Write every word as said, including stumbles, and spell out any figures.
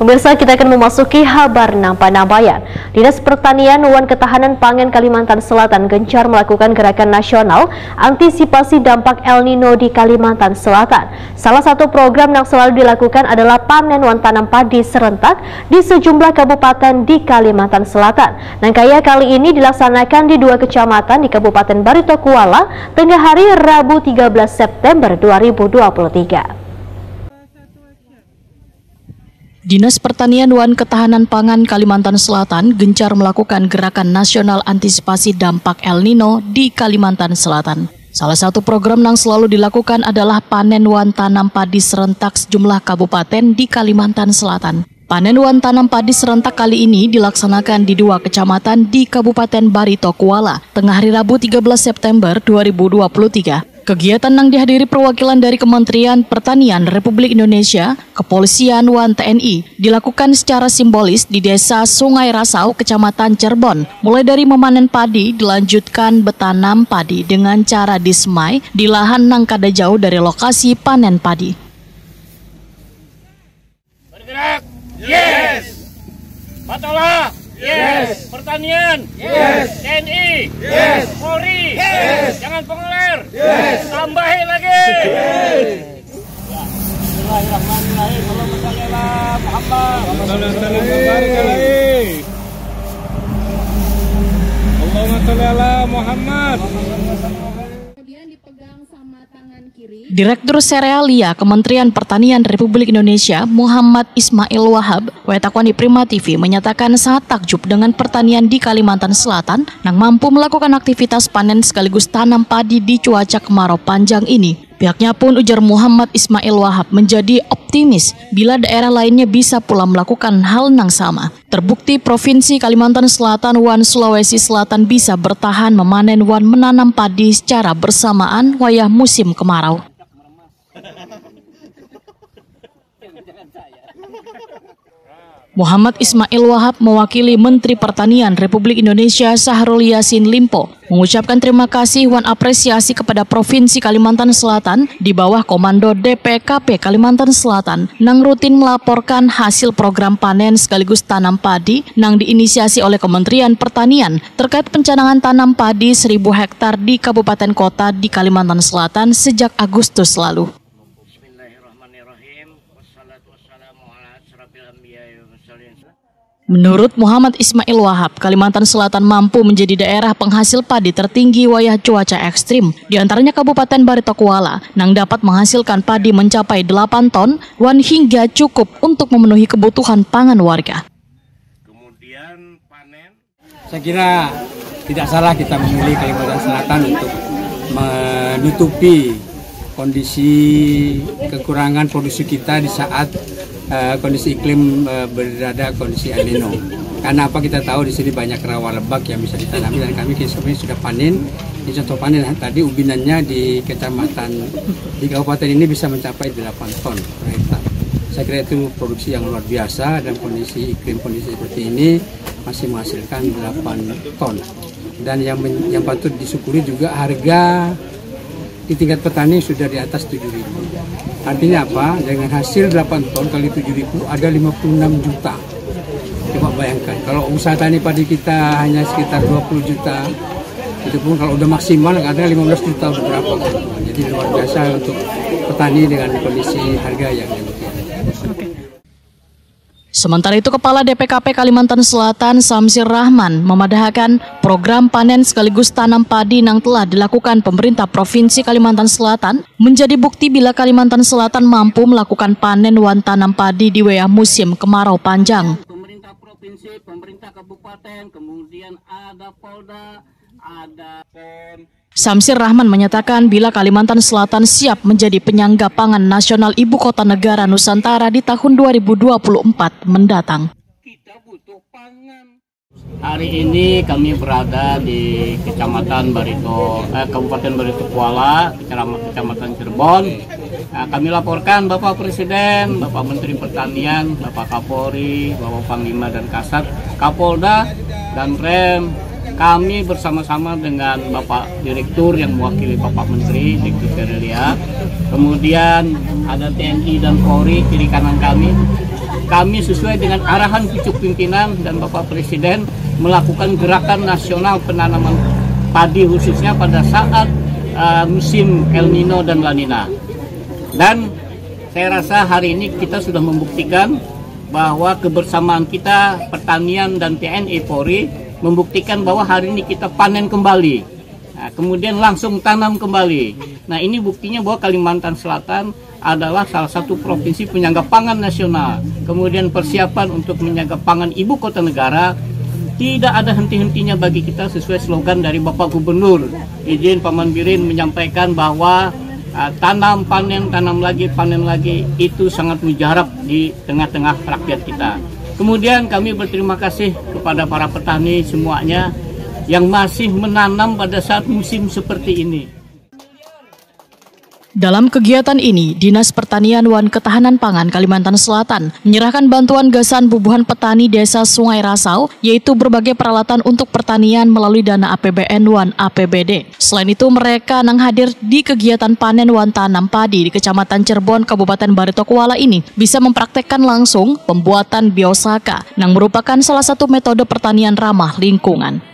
Pemirsa, kita akan memasuki habar nang panambayan. Dinas Pertanian wan Ketahanan Pangan Kalimantan Selatan gencar melakukan gerakan nasional antisipasi dampak El Nino di Kalimantan Selatan. Salah satu program yang selalu dilakukan adalah panen wan tanam padi serentak di sejumlah kabupaten di Kalimantan Selatan. Nang kaya kali ini dilaksanakan di dua kecamatan di Kabupaten Barito Kuala, tengah hari Rabu tiga belas September dua ribu dua puluh tiga. Dinas Pertanian wan Ketahanan Pangan Kalimantan Selatan gencar melakukan gerakan nasional antisipasi dampak El Nino di Kalimantan Selatan. Salah satu program yang selalu dilakukan adalah panen wan tanam padi serentak sejumlah kabupaten di Kalimantan Selatan. Panen wan tanam padi serentak kali ini dilaksanakan di dua kecamatan di Kabupaten Barito Kuala, tengah hari Rabu tiga belas September dua ribu dua puluh tiga. Kegiatan yang dihadiri perwakilan dari Kementerian Pertanian Republik Indonesia, Kepolisian, wan T N I dilakukan secara simbolis di Desa Sungai Rasau, Kecamatan Cirebon. Mulai dari memanen padi, dilanjutkan betanam padi dengan cara disemai di lahan nang kada jauh dari lokasi panen padi. Bergerak. Yes. Patola. Yes. Pertanian. Yes. T N I. Yes. Polri. Yes. Jangan pengeler. Yes. Tambahi lagi. Yes. Bismillahirrahmanirrahim. Allahumma shalli ala Muhammad. Allahumma shalli ala Muhammad. Kemudian dipegang sama tangan kiri. Direktur Serealia Kementerian Pertanian Republik Indonesia, Muhammad Ismail Wahab, wetakwan di Prima T V, menyatakan sangat takjub dengan pertanian di Kalimantan Selatan yang mampu melakukan aktivitas panen sekaligus tanam padi di cuaca kemarau panjang ini. Pihaknya pun, ujar Muhammad Ismail Wahab, menjadi optimis bila daerah lainnya bisa pula melakukan hal nang sama. Terbukti Provinsi Kalimantan Selatan wan Sulawesi Selatan bisa bertahan memanen wan menanam padi secara bersamaan wayah musim kemarau. Muhammad Ismail Wahab mewakili Menteri Pertanian Republik Indonesia Syahrul Yassin Limpo mengucapkan terima kasih wan apresiasi kepada Provinsi Kalimantan Selatan di bawah komando D P K P Kalimantan Selatan nang rutin melaporkan hasil program panen sekaligus tanam padi nang diinisiasi oleh Kementerian Pertanian terkait pencanangan tanam padi seribu hektar di kabupaten kota di Kalimantan Selatan sejak Agustus lalu. Bismillahirrahmanirrahim. Wassalatu wassalamu ala asyrafil anbiya'i wal mursalin. Menurut Muhammad Ismail Wahab, Kalimantan Selatan mampu menjadi daerah penghasil padi tertinggi wayah cuaca ekstrim, di antaranya Kabupaten Barito Kuala, nang dapat menghasilkan padi mencapai delapan ton, wan hingga cukup untuk memenuhi kebutuhan pangan warga. Kemudian panen. Saya kira tidak salah kita memilih Kalimantan Selatan untuk menutupi kondisi kekurangan produksi kita di saat, eh, kondisi iklim, eh, berada kondisi El Nino. Karena apa, kita tahu di sini banyak rawa lebak yang bisa ditanami dan kami sebenarnya sudah panen. Ini contoh panen tadi, ubinannya di kecamatan, di kabupaten ini bisa mencapai delapan ton per hektar. Saya kira itu produksi yang luar biasa dan kondisi iklim, kondisi seperti ini masih menghasilkan delapan ton. Dan yang men- yang patut disyukuri juga, harga di tingkat petani sudah di atas tujuh ribu. Artinya apa? Dengan hasil delapan ton kali tujuh ribu, ada lima puluh enam juta. Coba bayangkan, kalau usaha tani padi kita hanya sekitar dua puluh juta, itu pun kalau udah maksimal, ada lima belas juta, udah berapa kan? Jadi luar biasa untuk petani dengan kondisi harga yang demikian. Sementara itu, Kepala D P K P Kalimantan Selatan, Samsir Rahman, memadahakan program panen sekaligus tanam padi yang telah dilakukan pemerintah Provinsi Kalimantan Selatan menjadi bukti bila Kalimantan Selatan mampu melakukan panen wan tanam padi di wayah musim kemarau panjang. Pemerintah provinsi, pemerintah kabupaten, kemudian ada Polda, ada Pon. Samsir Rahman menyatakan bila Kalimantan Selatan siap menjadi penyangga pangan nasional Ibu Kota Negara Nusantara di tahun dua ribu dua puluh empat mendatang. Kita butuh pangan. Hari ini kami berada di Kecamatan Barito, eh, Kabupaten Barito Kuala, Kecamatan Cirebon. Nah, kami laporkan Bapak Presiden, Bapak Menteri Pertanian, Bapak Kapolri, Bapak Panglima dan Kasat, Kapolda, dan Rem. Kami bersama-sama dengan Bapak Direktur yang mewakili Bapak Menteri, Direktur Terilia. Kemudian ada T N I dan Polri kiri kanan kami. Kami sesuai dengan arahan pucuk pimpinan dan Bapak Presiden melakukan gerakan nasional penanaman padi khususnya pada saat uh, musim El Nino dan La Nina. Dan saya rasa hari ini kita sudah membuktikan bahwa kebersamaan kita pertanian dan T N I Polri membuktikan bahwa hari ini kita panen kembali. Nah, kemudian langsung tanam kembali. Nah, ini buktinya bahwa Kalimantan Selatan adalah salah satu provinsi penyangga pangan nasional. Kemudian persiapan untuk menyangga pangan ibu kota negara tidak ada henti-hentinya bagi kita sesuai slogan dari Bapak Gubernur. Izin Paman Birin menyampaikan bahwa uh, tanam panen, tanam lagi, panen lagi itu sangat mujarab di tengah-tengah rakyat kita. Kemudian kami berterima kasih kepada para petani semuanya yang masih menanam pada saat musim seperti ini. Dalam kegiatan ini, Dinas Pertanian wan Ketahanan Pangan Kalimantan Selatan menyerahkan bantuan gasan bubuhan petani Desa Sungai Rasau, yaitu berbagai peralatan untuk pertanian melalui dana A P B N wan A P B D. Selain itu, mereka nang hadir di kegiatan panen wan tanam padi di Kecamatan Cirebon, Kabupaten Barito Kuala ini bisa mempraktekkan langsung pembuatan biosaka, nang merupakan salah satu metode pertanian ramah lingkungan.